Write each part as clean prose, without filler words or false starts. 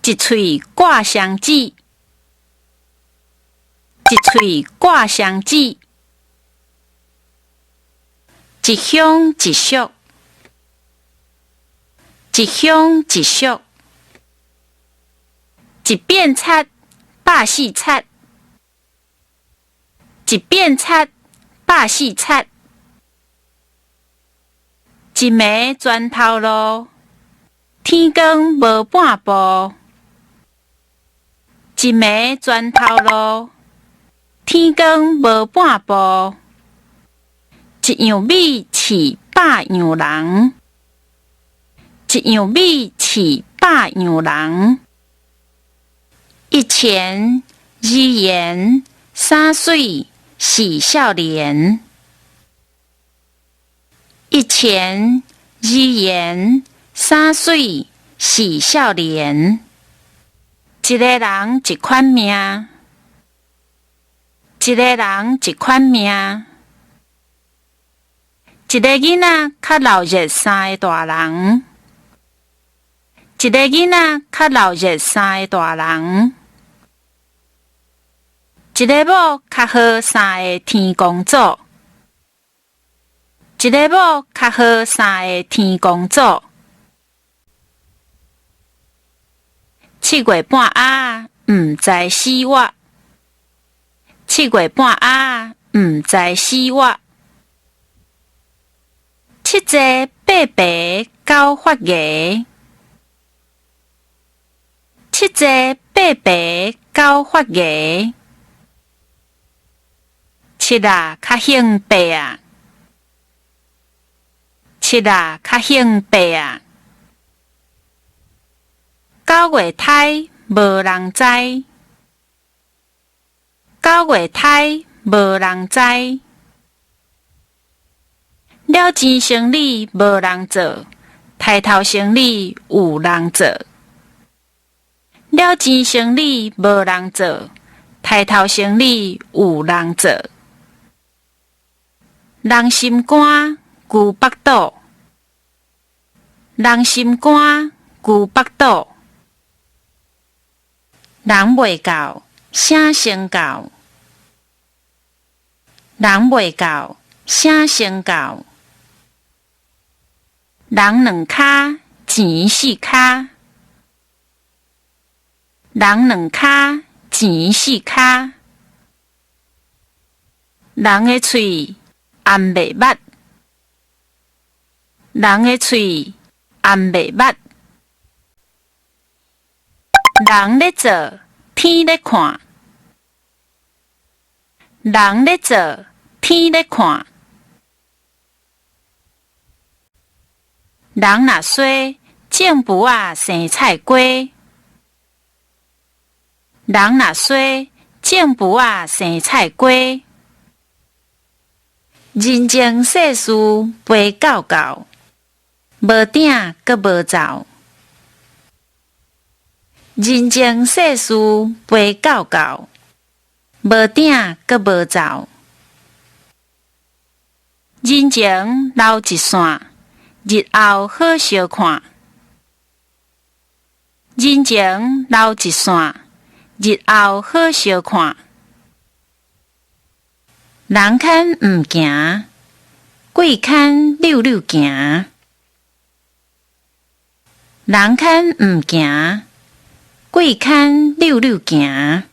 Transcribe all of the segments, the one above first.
一喙掛雙舌，一喙掛雙舌，一鄉一俗，一鄉一俗，一變賊，百四賊，一變賊，百四賊，一暝全頭路，天光無半步。一暝全頭路，天光無半步。一樣米飼百樣人，一樣米飼百樣人。一錢、二元、三媠、四少年。一錢、二元、三媠、四少年。一个人一款命，一个人一款命。一个囡仔較鬧熱三个大人，一个囡仔較鬧熱三個大人。一个某較好三个天公祖，一个某較好三个天公祖。七月半鴨，毋知死活。七月半鴨，毋知死活。七坐八爬九發芽。七坐八爬九發芽。七仔較興八仔。七仔較興八仔。九月胎，無人知。九月胎，無人知。了錢生理無人做，刣頭生理有人做。了錢生理無人做，刣頭生理有人做。人心肝，牛腹肚。人心肝，牛腹肚。人未到，聲先到。人未到，聲先到。人兩跤，錢四跤。人兩跤，錢四跤。人的喙掩袂密，人的喙掩袂密。人咧做，天咧看。人咧做，天咧看。人若衰，種匏仔生菜瓜。人若衰，種匏仔生菜瓜。人情世事飛狗狗，無鼎閣無灶。人情世事飛狗狗，無鼎閣無灶。人情流一線，日後好相看。人情流一線，日後好相看。人牽毋行，鬼牽溜溜行。人牽毋行，鬼牽溜溜行。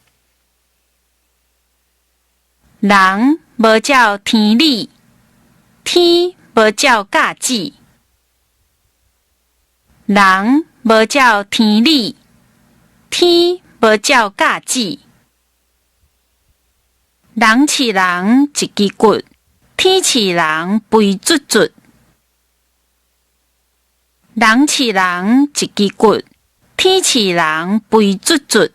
人無照天理，天無照教旨。人無照天理，天無照教旨。人飼人一支骨，天飼人肥卒卒。人飼人一支骨，天飼人肥卒卒。